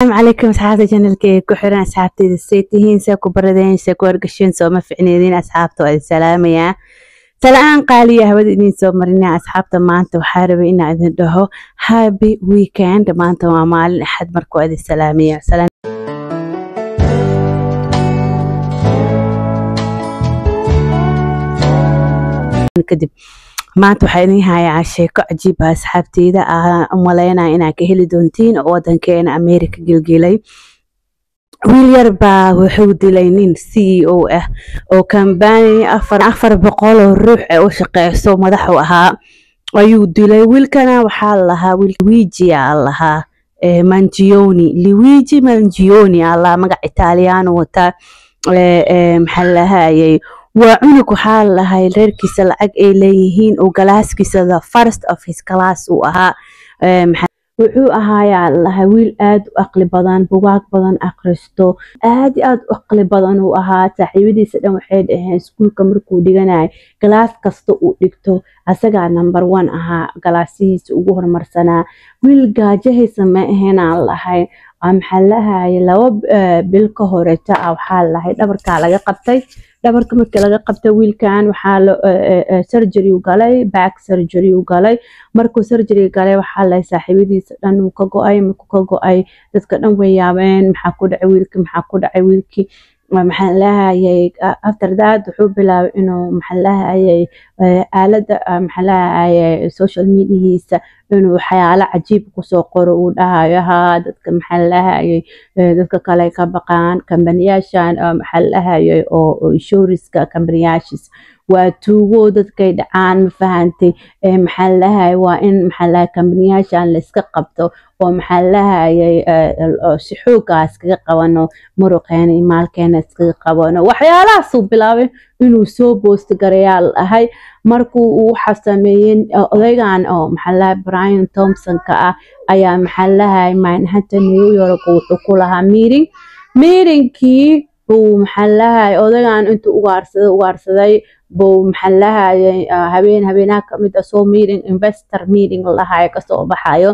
Asalaamu calaykum asxaabta channelka ee ku xiran, asxaabteyda see tihiin, see ku baradeen, see ku wargasheen, sooma ficneedin? Asxaabta waa idin salaamayaa, salaan qaaliya hawada idin soo marinaya. Asxaabta, maanta waxaa rabay inaan idin dhaho happy weekend. Maanta waa maalin Axad, marka waa idin salaamaya. Kadib maanta waxaa idin hayaa sheeko cajiib ah, asxaabteyda, aan umaleynaya inaad ka heli doontiin, oo wadankeena America gilgilay. Wiil yar baa wuxuu dilay nin CEO ah oo company 400 oo ruux ee u shaqeyso madax u ahaa ayuu dilay. Wiilkana waxaa la lahaa Luigi aa lahaa Mangione, Luigi Mangione aa lahaa, magac Italiano wataa. Maxaa la lahayay, waa cunug waxaa la lahay reerkiisa lacag ay leeyihiin, oo classkiisa the first of his class uu ahaa. Wuxuu ahaayaa lahaa wiil aad u aqli badan, bugaag badan akhristo, aad iyo aad u aqli badan uu ahaa. Saaxiibadiisa dhan waxay dhaheen iskuulka markuu dhiganayo, class kasta uu dhigto asagaa number one ahaa, classsihiisa ugu horumarsanaa. Wiil gaajahaysa ma ahaynaan lahay. Maxaa lahaye, 2 bil ka horeeta ah waxaa lahay dhabarkaa laga qabtay. Dhabarka markii laga qabtay wiilkan, waxaa la surgery u galay, back surgery u galay. Markuu surgery galay, waxaa lahay saaxiibadiisa dhan uu ka go-ay. Markuu ka go-ay, dadka dhan way yaabeen: maxaa ku dhacay wiilkii? Maxaa ku dhacay wiilkii? Maxaa lahayay, after that wuxuu bilaabay inuu, maxaa lahayay, aalada, maxaa lahayay, social mediahiisa inuu waxyaalo cajiib kusoo qoro, uu dhahayo haa, dadka, maxaa lahayay, dadka kale ka baqaan kambaniyaashan, maxaa lahayay, oo insuranceka kambaniyaashiis waa tuugo, dadkay dhacaan, ma fahantay? Maxaa lahayay, waa in, maxaa lahay, kambaniyaashan la iska qabto oo, maxaa lahayay, si xoogaa iskaga qabano, muruqeena iyo maalkeena iskaga qabano. Waxyaalahaasuu bilaabay inuu soo post garayaa lahay. Markuu uu waxa sameeyey, odaygan oo, maxaa lahay, Brian Thompson-ka ah ayaa, maxaa lahay, Manhattan, New York wuxuu ku lahaa meeting. Meetingkii buu, maxaa lahay, odaygan intuu ugaarsaday buu, maxaa lahayay, habeen habeenaha kamid ah soo meeting, investor meeting lahayo, kasoo baxayo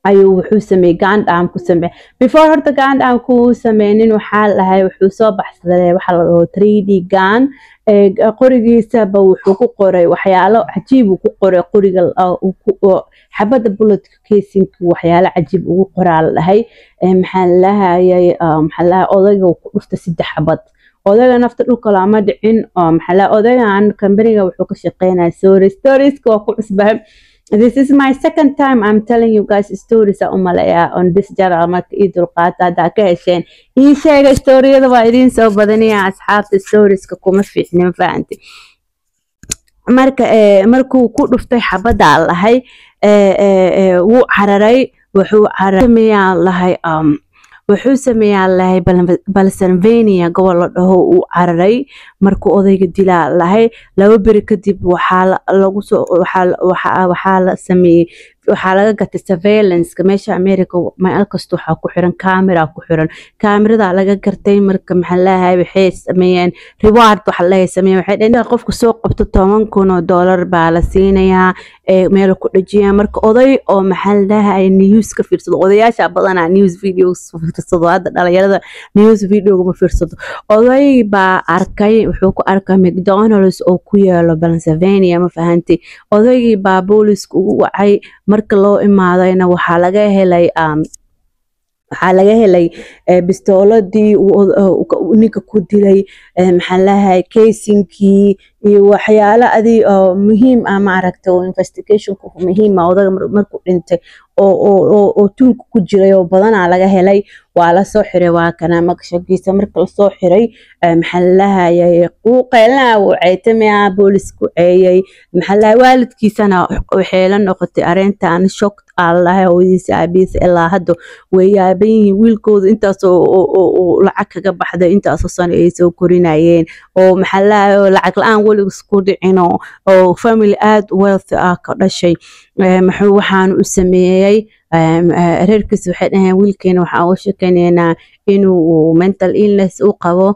ayuu wuxuu sameeyey gandam ku sameeyey. Before horta gandam ku sameynin, waxaa lahay wuxuu soo baxsaday waxa la dhaho 3D gun. Qorigiisaba wuxuu ku qoray waxyaalo cajiib uu ku qoray qoriga, xabada bullet casing waxyaalo cajiib ugu qoraa la dhahay. Maxaa lahayay, maxaa lahay, odayga ku dhuftay saddex xabad, odayga nafta dhulka lama dhicin. Maxaa lahay, odaygan kambaniga wuxuu ka shaqeynaya, sorry, storieska waa ku cusbahay. This is my second time I'm telling you guys stories aan umaleeyaa on this channel. Marka ii dulqaata, haddaa ka hesheen ii sheega, storiyada waa idiin soo badanaya. Asxaabta, storieska kuma fiicnin, fahanti? Marka markuu ku dhuftay xabadda lahay, wuu cararay. Wuxuu sameeyaa lahay, wuxuu sameeyaa lahay, Pennsylvania gobol la dhaho uu cararay. Markuu odayga dilaa lahay, 2 beri kadib waxaa lagu soo waxaa la sameeyey, waxaa laga gatay surveillance meesha America. Meel kasta waxaa ku xiran camera ku xiran, kaamirada laga gartay. Marka, maxaa lahay, waxay sameeyeen reward waxa lahay sameeyeen. Waxay dhaheen qofka soo qabto $10,000 baa la siinayaa, meel ku dhajiyaa. Marka oday oo, maxaa lahay, news ka fiirsado, odayaasha badanaa news videos fiirsado, hadda dhalinyarada news video ma fiirsado, oday baa arkay. Wuxuu ku arkay McDonald's oo ku yaalo Pennsylvania, ma fahantay? Odaygii baa booliska ugu wacay. Marka loo imaadayna, waxaa laga helay bistooladii ninka ku dilay, maxaa lahay, casingkii iyo waxyaalo adi oo muhiim ah, ma aragta, oo investigationku muhiim ah. Odaga markuu dhintay oo tuunka ku jiray oo badanaa laga helay. Waa lasoo xiray, waa kana magshagiisa. Marka lasoo xiray, maxaa lahayay, wuu qeylnaa, wuu ceytamaya, boolisku ceeyay. Maxaa lahay, waalidkiisana waxay la noqotay arrintan shock aa lahay. Hooyadiisa, aabihiisa ilaa hadda way yaaban yihiin wiilkooda intaas oo lacag kaga baxday, intaasoo sano ay soo korinayeen, oo, maxaa lahay, lacag la-aan weligiis ku dhicin, oo family aad wealthy ah ka dhashay. Muxuu waxaan u sameeyey? Reerkiisa waxay dhaheen wiilkeena waxaan uga sheekeynaynaa Inuu mental illness u qabo,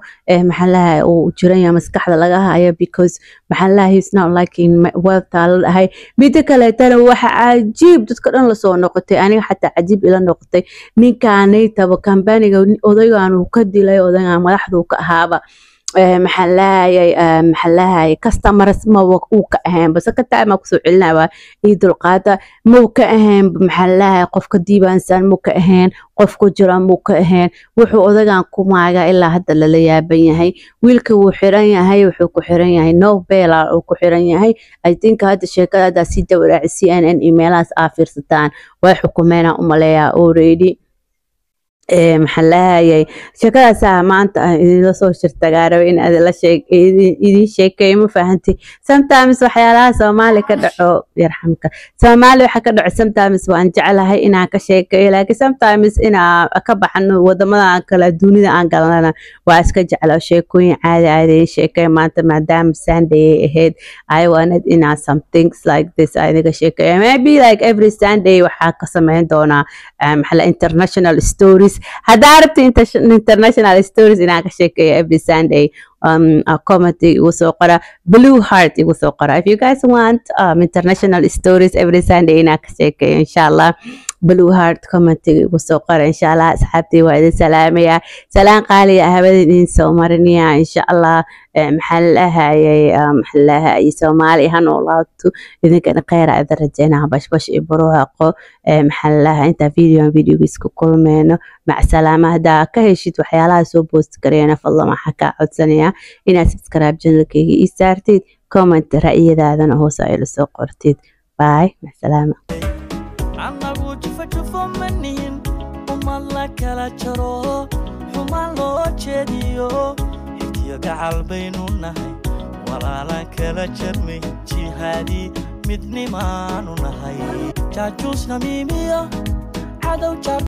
maxaa lahay, uu jiran yahay, maskaxda laga hayo, because maxaa lahay, he's not like in wealth la dhahay. Mida kaleetana waxa cajiib dadka dhan lasoo noqotay, aniga xataa cajiib ila noqotay, ninkaanaytaba kambaniga odaygan uu ka dilay, odaygan madaxdu ka ahaaba, maxaa lahayay, maxaa lahayay, customers maba uu ka ahayn base ka time kusoo celinaya iyo dulqaada mau ka ahayn. Maxaa lahayay, qofka diiwaansan muu ka ahayn, qof ku jira muu ka ahayn. Wuxuu odagan ku maaga ilaa hadda lala yaaban yahay. Wiilka wuu xiran yahay, wuxuu ku xiran yahay no bail uu ku xiran yahay, I think. Hadda sheekada haddaa sii dawraaci CNN iyo meelahaas aa fiirsataan, way xukumeena umaleeyaa already. Maxaa lahayay, sheekadaasaa maanta aan idinla soo shirtagaa raba in adila idin sheekeeyo. Ma fahanti? Sometimes waxyaalaha Soomaali ka dhaco, yarxamka, Soomaali waxa ka dhaco, sometimes waan jeclahay inaan ka sheekeeyo, laakiin sometimes inaan ka baxno wadamada kale dunida aan galnana waa iska jeclaa. Sheekooyin caadi caadi idin sheekeeyo maanta, maadaama Sunday ay ahayd, I wanted inaan some things like this aan idinka sheekeeyo. Maybe like every Sunday waxaa ka sameyn doonaa, maxaa la, international stories. Haddaa rabto international stories inaan ka sheekeeyo every Sunday, a comment igu soo qora, blue heart igu soo qora if you guys want international stories every Sunday inaan ka sheekeeyo, insha Allah. Blue heart comment igu soo qora, insha Allah. Asxaabtii waa idin salaamaya, salaan qaaliya hawada idin soo marinaya, insha Allah. Maxaa la lahayay, maxaa la lahayay, Soomaali ha noolaato. Idinkana kheyr aa idin rajeynaa, bashbash iyo barwaaqo. Maxaa la lahaa, intaa videoan videogiis ku kulmeyno, mac salaama. Haddaa ka heshid waxyaalaha soo post gareena, fadlan waxaa kaa codsanayaa inaad subscribe channelkayga ii saartid, comment ra'yadaadana hoos ay la soo qortid. Bye, mac salaama. Annagu jufo jufo ma nihin, ummad la kala jaro, xumaan loo jeediyo. Xigtiyo gacal baynu nahay, walaalaan kala jarmay, jihaadii midnimaanu nahay, jaajuusna miimiyo cadow jaar.